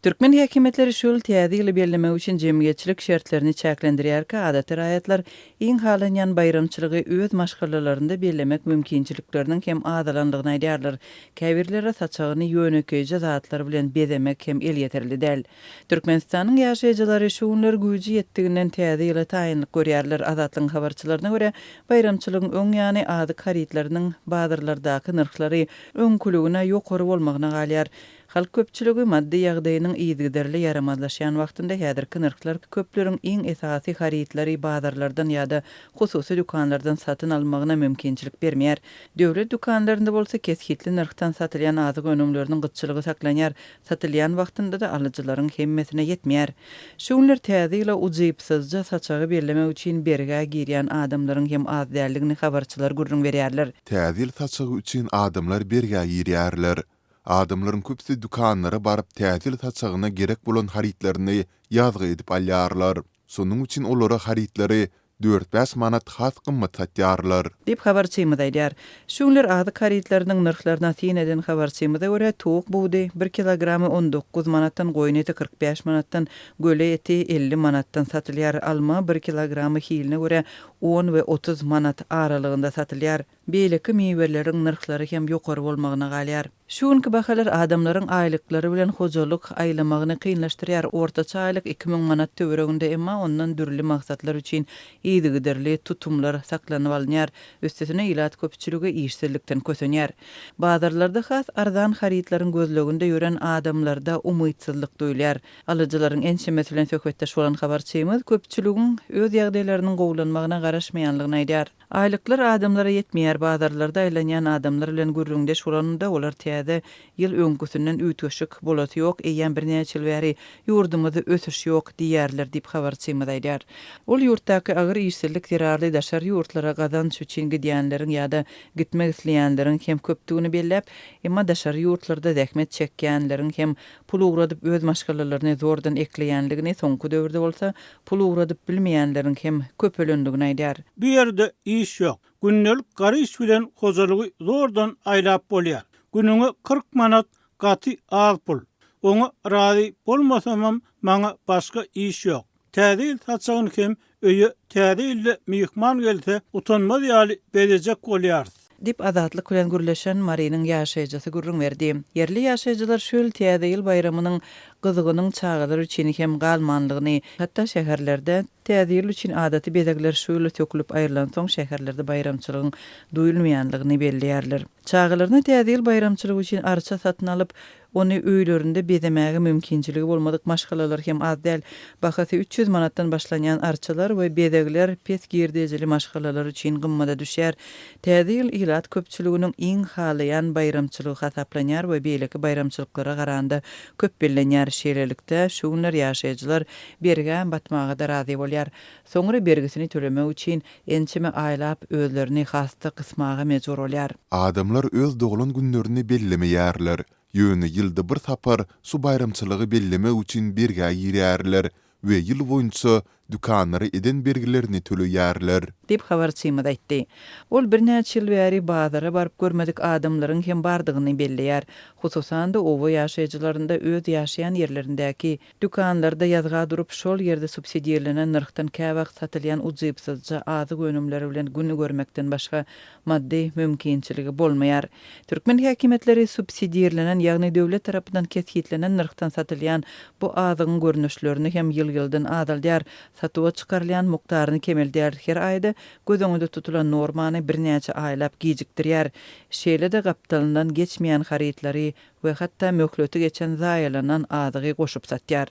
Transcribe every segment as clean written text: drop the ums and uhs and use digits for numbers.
Türkmen häkimiýetleri şu ýyl Täze ýyly bellemek üçin jemgyýetçilik şertlerini çäklendirýärkä, adaty raýatlar iň halanýan baýramçylygy öz maşgalalarynda bellemek mümkinçilikleriniň hem azalandygyny aýdýarlar. Käbirlere saçagyny ýönekeýje zatlar bilen bezemek hem elýeterli däl. Türkmenistanyň ýaşaýjylary şu günler güýji ýetdiginden Täze ýyla taýynlyk görýärler. Azatlygyň habarçylaryna görä, baýramçylygyň öň ýany azyk harytlarynyň bazarlardaky nyrhlary öňküligine ýokary bolmagyna galýar. Halk köpçüligi maddy ýagdaýynyň yzygiderli ýaramazlaşýan wagtynda häzirki nyrhlar köpleriň iň esasy harytlary bazarlardan ýa-da hususy dükanlardan satyn almagyna mümkinçilik bermeýär. Döwlet dükanlarynda bolsa kesgitli nyrhdan satylýan azyk önümleriniň gytçylygy saklanýar, satylýan wagtynda-da alyjylaryň hemmesine ýetmeýär. Şu günler Täze ýyla ujypsyzja saçagy bellemek üçin bergä girýän adamlaryň hem az däldigini habarçylar gürrüň berýärler. Täze ýyl saçagy üçin adamlar bergä girýärler. Adamlaryň köpüsi dükanlara baryp täze ýyl saçagyna gerek bolan harytlaryny ýazgy edip alýarlar. Şonuň üçin olara harytlary dört-bäş manat has gymmat satýarlar. Diýip, habarçymyz aýdýar. Şu günler azyk harytlarynyň nyrhlaryna syn eden habarçymyza görä, towuk budy bir kilogramy 19 manatdan, goýun eti 45 manatdan, göle eti 50 manatdan satylýar. Alma bir kilogramy hiline görä on we 30 manat aralygynda satylýar. Beýleki miweleriň nyrhlary hem ýokary bolmagyna galýar. Şu günki bahalar adamlaryň aýlyklary bilen hojalyk aýlamagyny kynlaşdyrýar. Ortaça aýlyk 2000 manat töwereginde, emma ondan dürli maksatlar üçin yzygiderli tutumlar saklanyp alynýar. Üstesine ilat köpçüligi işsizlikden kösenýär. Bazarlarda has arzan harytlaryň gözleginde ýören adamlarda umytsyzlyk duýulýar. Alyjylaryň ençemesi bilen söhbetdeş bolan habarçymyz köpçüligiň öz ýagdaýlarynyň gowulanmagyna garaşmaýanlygyny aýdýar. Aýlyklar adamlara ýetmeýär, bazarlarda aýlanýan adamlar bilen gürrüňdeş bolanymda, olar täze ýyl öňküsinden üýtgeşik bolasy ýok, eýýäm birnäçe ýyl bäri ýurdumyzda ösüş ýok diýýärler diýip, habarçymyz aýdýar. Ol ýurtdaky agyr işsizlik zerarly daşary ýurtlara gazanç üçin gidýänleriň ýa-da gitmek isleýänleriň hem köpdügini belläp, emma daşary ýurtlarda zähmet çekýänleriň hem pul ugradyp öz maşgalalaryny zordan ekleýänligini, soňky döwürde bolsa Pul ugradyp bilmeýänleriň hem köpelendigini aýdýar. Bu ýerde iş ýok. Gündelik garyş bilen hojalygy zordan aýlap bolýar. Günüňe 40 manat gaty az pul. Oňa razy bolmasamam maňa başga iş ýok. Täze ýyl saçagyny hem öýe täze ýylda myhman gelse utanmaz ýaly bezejek bolýarys. Diýip, Azatlyk bilen gürleşen Marynyň ýaşaýjysy gürrüň berdi. Ýerli ýaşaýjylar şu ýyl Täze ýyl baýramynyň gyzygynyň çagalar üçin hem galmanlygyny, hatda şäherlerde Täze ýyl üçin adaty bezegler şu ýyl sökülip aýrylansoň şäherlerde baýramçylygyň duýulmaýanlygyny belleýärler. Çagalaryna Täze ýyl baýramçylygy üçin arça satyn alyp, Ony öýlerinde bezemäge mümkinçiligi bolmadyk maşgalalar hem az däl. Bahasy 300 manatdan başlanýan arçalar we bezegler pes girdejili maşgalalar üçin gymmada düşýär. Täze ýyl ilat köpçüliginiň iň halaýan baýramçylygy hasaplanýar we beýleki baýramçylyklara garanda köp bellenýär. Şeýlelikde, şu günler ýaşaýjylar bergä batmaga-da razy bolýar. Soňra bergisini tölemek üçin ençeme aýlap özlerini has-da gysmaga mejbur bolýar. Adamlar öz doglan günlerini bellemeýärler, ýöne ýylda bir sapar şu baýramçylygy bellemek üçin bergä girýärler we ýyl boýunça dükanlara eden bergilerini töleýärler. Diýip, habarçymyz aýtdy. Ol birnäçe ýyl bäri bazara baryp görmedik adamlaryň hem bardygyny belleýär. Hususan-da, oba ýaşaýjylarynda öz ýaşaýan ýerlerindäki Dükanlarda ýazga durup, şol ýerde subsidirlenen nyrhdan käwagt satylýan ujypsyzja azyk önümleri bilen gün görmekden başga maddy mümkinçiligi bolmaýar. Türkmen häkimiýetleri subsidirlenen, ýagny döwlet tarapyndan kesgitlenen nyrhdan satylýan bu azygyň görnüşlerini hem ýyl-ýyldan azaldýar, satuwa çykarylýan mukdaryny kemeldýär, her aýda göz öňünde tutulan normany birnäçe aýlap gijikdirýär. Şeýle-de gapdalyndan geçmeýän harytlary we hatda möhleti geçen zaýalanan azygy goşup satýar.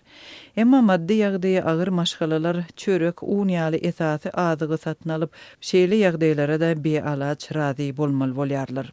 Emma maddy ýagdaýy agyr maşgalalar çörek, un ýaly esasy azygy satyn alyp, şeýle ýagdaýlara-da bialaç razy bolmaly bolýarlar.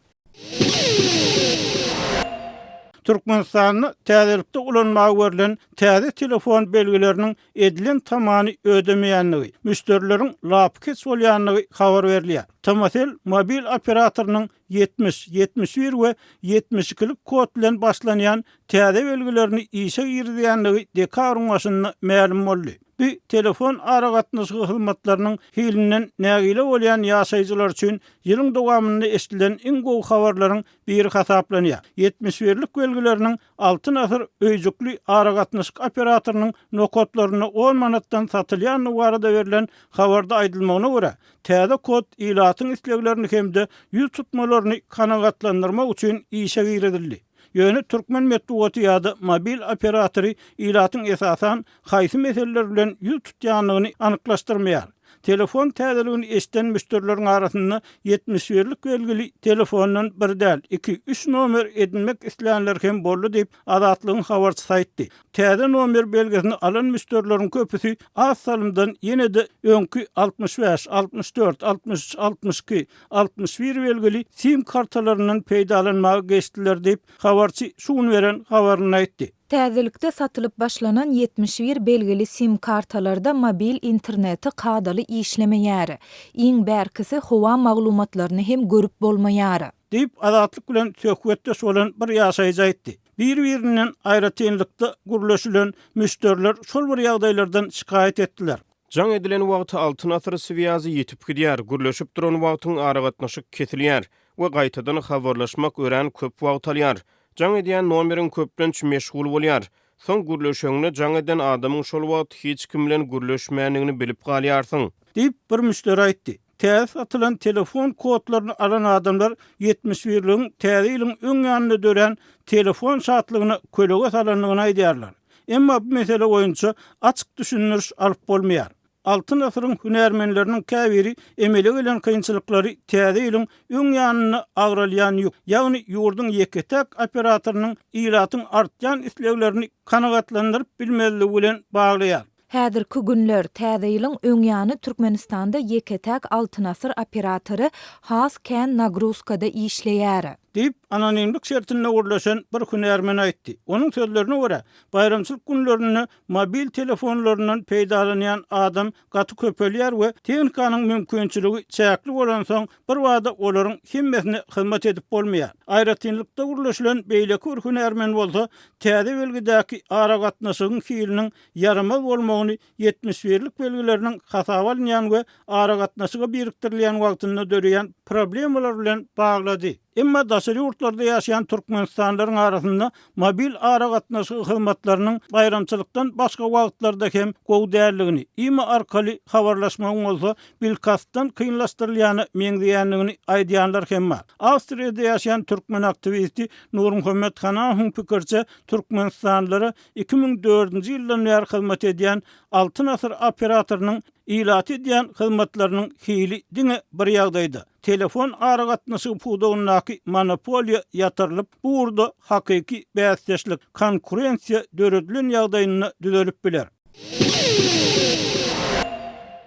Türkmenistanda täzelikde ulanmaga berlen täze telefon belgileriniň edilen tamany ödemeýändigi, müşderileriň lapykeç bolýandygy habar berilýär. Tmcell mobil operatorynyň 70, 71 we 72-lik kod bilen başlanýan täze belgilerini işe girizýändigi dekabryň başynda mälim boldy. Bu telefon aragatnaşygy hyzmatlarynyň hilinden nägile bolýan ýaşaýjylar üçin ýylyň dowamynda eşidilen iň gowy habarlaryň biri hasaplanýar. Ýetmiş birlik belgileriniň Altyn asyr öýjükli aragatnaşyk operatorynyň nokatlarynda on manatdan satylýandygy barada berlen habarda aýdylmagyna görä, täze kod ilatyň isleglerini hem-de ýüz tutmalaryny kanagatlandyrmak üçin işe girizildi. Ýöne türkmen metbugaty ýa-da mobil operatory ilatyň esasan haýsy meseleler bilen ýüz tutýandygyny anyklaşdyrmaýar. Telefon täzeligini eşiden müşderileriň arasynda ýetmiş birlik belgili telefondan bir däl, iki, üç nomer edinmek islänler hem boldy diýip, Azatlygyň habarçysy aýtdy. Täze nomer belgisini alan müşderileriň köpüsi az salymdan ýene-de öňki 65, 64, 63, 62, 61 belgili sim kartalaryndan peýdalanmaga geçdiler diýip, habarçy şu gün beren habarynda aýtdy. Täzelikde satylyp başlanan 71 belgili sim kartalarda mobil interneti kadaly işlemeýär. Iň bärkisi howa maglumatlaryny hem görüp bolmaýar. Diýip, Azatlyk bilen söhbetdeş bolan bir ýaşaýjy aýtdy. Bir-birinden aýratynlykda gürleşilen müşderiler şol bir ýagdaýlardan şikaýat etdiler. Jaň edilen wagty Altyn asyr swýazy ýitip gidýär, gürleşip duran wagtyň aragatnaşyk kesilýär we gaýtadan habarlaşmak örän köp wagt alýar. Jaň edýän nomeriň köplenç meşgul bolýar. Soň gürleşeňde jaň eden adamyň şol wagt hiç kim bilen gürleşmändigini bilip galýarsyň. Diýip, bir müşderi aýtdy. Täze satylan telefon kodlaryny alan adamlar ýetmiş birligiň Täze ýylyň öň ýanynda dörän telefon şatlygyna kölege salandygyny aýdýarlar. Emma bu mesele boýunça açyk düşündiriş alyp bolmaýar. Altyn asyryň hünärmenleriniň käbiri emele gelen kynçylyklary Täze ýylyň öň ýanynda agralýan ýük, ýagny ýurduň ýeke-täk operatorynyň ilatyň artýan isleglerini kanagatlandyryp bilmezligi bilen baglaýar. Häzirki günler, Täze ýylyň öň ýany Türkmenistanda ýeke-täk Altyn asyr operatory has kän nagruzkada işleýär. Diýip, anonimlik şertinde gürleşen bir hünärmen aýtdy. Onuň sözlerine görä, baýramçylyk günlerinde mobil telefonlaryndan peýdalanýan adam gaty köpelýär we tehnikanyň mümkinçiligi çäkli bolansoň, birbada olaryň hemmesine hyzmat edip bolmaýar. Aýratynlykda gürleşilen beýleki bir hünärmen bolsa, täze belgidäki aragatnaşygyň hiliniň ýaramaz bolmagyny ýetmiş birlik belgileriniň hasaba alynýan we aragatnaşyga birikdirilýän wagtynda döreýän problemalar bilen baglady. Emma daşary ýurtlarda ýaşaýan türkmenistanlylaryň arasynda mobil aragatnaşygy hyzmatlarynyň baýramçylykdan başga wagtlarda hem gowy däldigini, imo arkaly habarlaşmagyň bolsa bilkastdan kynlaşdyrylýana meňzeýändigini aýdýanlar hem bar. Awstriýada ýaşaýan türkmen aktiwisti Nurmuhammet Hanahowyň pikiriçe, türkmenistanlylara 2004-nji ýyldan bäri hyzmat edýän Altyn asyr operatorynyň ilata edýän hyzmatlarynyň hili diňe bir ýagdaýda, telefon aragatnaşygy pudagyndaky monopoliýa ýatyrylyp, bu ugurda hakyky bäsdeşlik, konkurensiýa döredilen ýagdaýynda düzelip biler.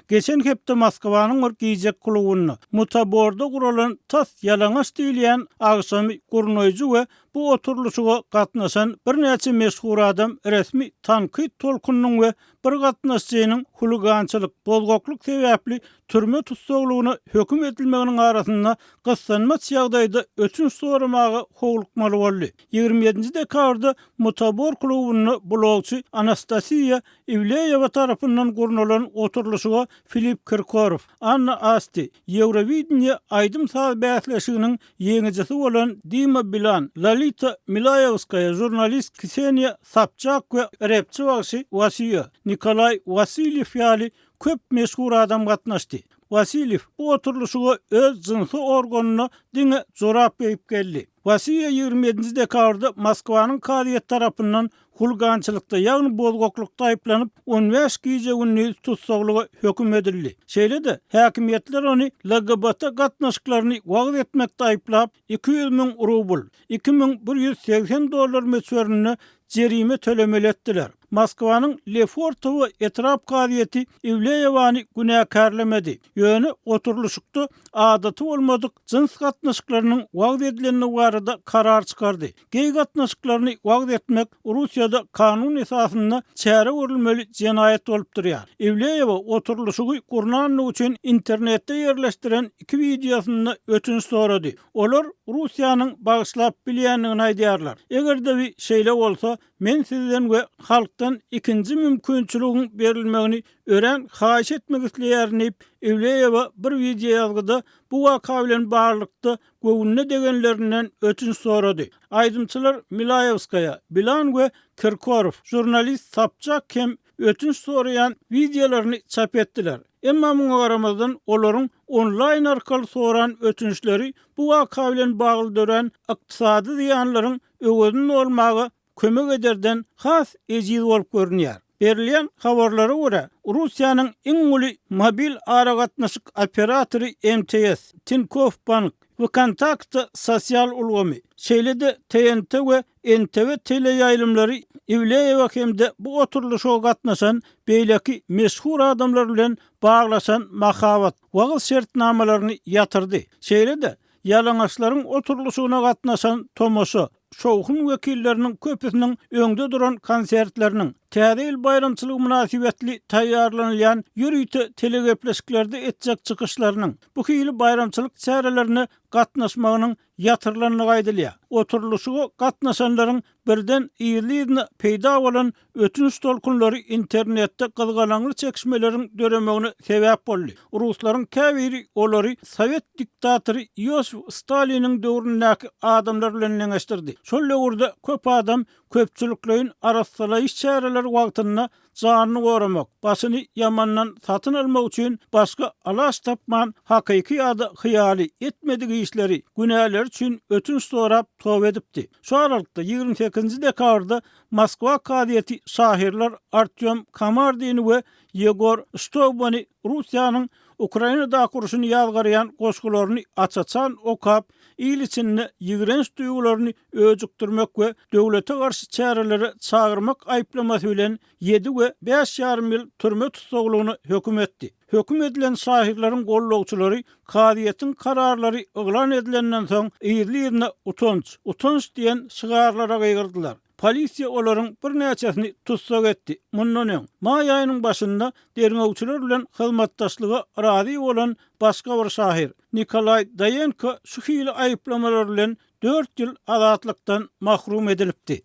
Geçen hepde Moskwanyň bir gije klubynda, Mutaborda guralan tas ýalaňaç diýilýän agşamy gurnaýjy we bu oturylyşyga gatnaşan birnäçe meşhur adam resmi tankyt tolkunynyň we bir gatnaşyjynyň huligançylyk, bozgaklyk sebäpli türme tussaglygyna höküm edilmeginiň arasynda gyssanmaç ýagdaýda ötünç soramaga howlukmaly boldy. 27-nji dekabrda Mutabor klubynda blogçy Anastasiýa Iwleýewa tarapyndan gurnalan oturylyşyga Filipp Kirkorow, Anna Asti, Ýewrowideniýe aýdym-saz bäsleşiginiň ýeňijisi bolan Dima Bilan, Lolita Milaýewskaýa, žurnalist Kseniýa Sobçak we repçi bagşy Wasiýa, Nikolaý Wasilýew ýaly köp meşhur adam gatnaşdy. Wasilýew bu oturylyşyga öz jynsy organyna diňe jorap geýip geldi. Wasiýa 27-nji dekabrda Moskwanyň kazyýeti tarapyndan Huligançylykda, ýagny bozgaklykda aýyplanyp, on bäş gije-gündiz tussaglyga höküm edildi. Şeýle-de, häkimiýetler ony LGBT gatnaşyklaryny wagyz etmekde aýyplap, 200 müň rubl, 2180 dollar möçberinde jerime tölemeli etdiler. Moskwanyň Lefortowo etrap kazyýeti Iwleýewany günäkärlemedi, ýöne oturylyşykda adaty bolmadyk jyns gatnaşyklarynyň wagyz edilendigi barada karar çykardy. Geý gatnaşyklaryny wagyz etmek Russiýada kanun esasynda çäre görülmeli jenaýat bolup durýar. Iwleýewa oturylyşygy gurnandygy üçin internetde ýerleşdiren iki wideosynda ötünç sorady. Olar Russiýanyň bagyşlap bilýändigini aýdýarlar. Eger-de bi şeýle bolsa, men sizden we halkdan. Halkdan ikinji mümkinçiligiň berilmegini örän haýyş etmek isleýärin diýip, Iwleýewa bir wideoýazgyda bu waka bilen baglylykda göwnüne degenlerinden ötünç sorady. Aýdymçylar Milaýewskaýa, Bilan we Kirkorow, žurnalist Sobçak hem ötünç soraýan wideolaryny çap etdiler. Emma muňa garamazdan, olaryň onlaýn arkaly soran ötünçleri bu waka bilen bagly dörän ykdysady zyýanlaryň öwezini dolmaga kömek ederden has ejiz bolup görünýär. Berilýän habarlara görä, Russiýanyň iň uly mobil aragatnaşyk operatory MTS, Tinkoff Bank, VKontakte sosial ulgamy, şeýle-de TNT we NTV teleýaýlymlary Iwleýewa hem-de bu oturylyşyga gatnaşan beýleki meşhur adamlar bilen baglaşan mahabat, wagyz şertnamalaryny ýatyrdy. Şeýle-de, ýalaňaçlaryň oturylyşygyna gatnaşan tomaşa, şowhun wekilleriniň köpüsiniň öňde duran konsertleriniň, Täze ýyl baýramçylygy mynasybetli taýýarlanylýan ýörite telegepleşiklerde etjek çykyşlarynyň, bu hili baýramçylyk çärelerine gatnaşmagynyň ýatyrylandygy aýdylýar. Oturylyşyga gatnaşanlaryň birden yzly-yzyna peýda bolan ötünç tolkunlary internetde gyzgalaňly çekişmeleriň döremegine sebäp boldy. Ruslaryň käbiri olary sowet diktatory Iosif Staliniň döwründäki adamlar bilen deňeşdirdi. Şol döwürde köp adam köpçülikleýin arassalaýyş çäreleri wagtynda janyny goramak, başyny ýamandan satyn almak üçin başga alaç tapman hakyky ýa-da hyýaly etmedik işleri, günäleri üçin ötünç sorap toba edipdi. Şu aralykda, 28-nji dekabrda Moskwa kazyýeti şahyrlar Artýom Kamardini we Ýegor Ştowbany Russiýanyň Ukrainadaky urşuny ýazgarýan goşgularyny aç-açan okap, il içinde ýigrenç duýgularyny öjükdirmek we döwlete garşy çärelere çagyrmak aýyplamasy bilen ýedi we bäş ýarym ýyl türme tussaglygyna höküm etdi. Höküm edilen şahyrlaryň gollagçylary kazyýetiň kararlary yglan edilenden soň yzly-yzyna Utanç! Utanç! diýen şygarlara gygyrdylar. Polisiýa olaryň birnäçesini tussag etdi. Mundan öň, maý aýynyň başynda derňewçiler bilen hyzmatdaşlyga razy bolan başga bir şahyr, Nikolaý Daýenko şu hili aýyplamalar bilen dört ýyl azatlykdan mahrum edilipdi.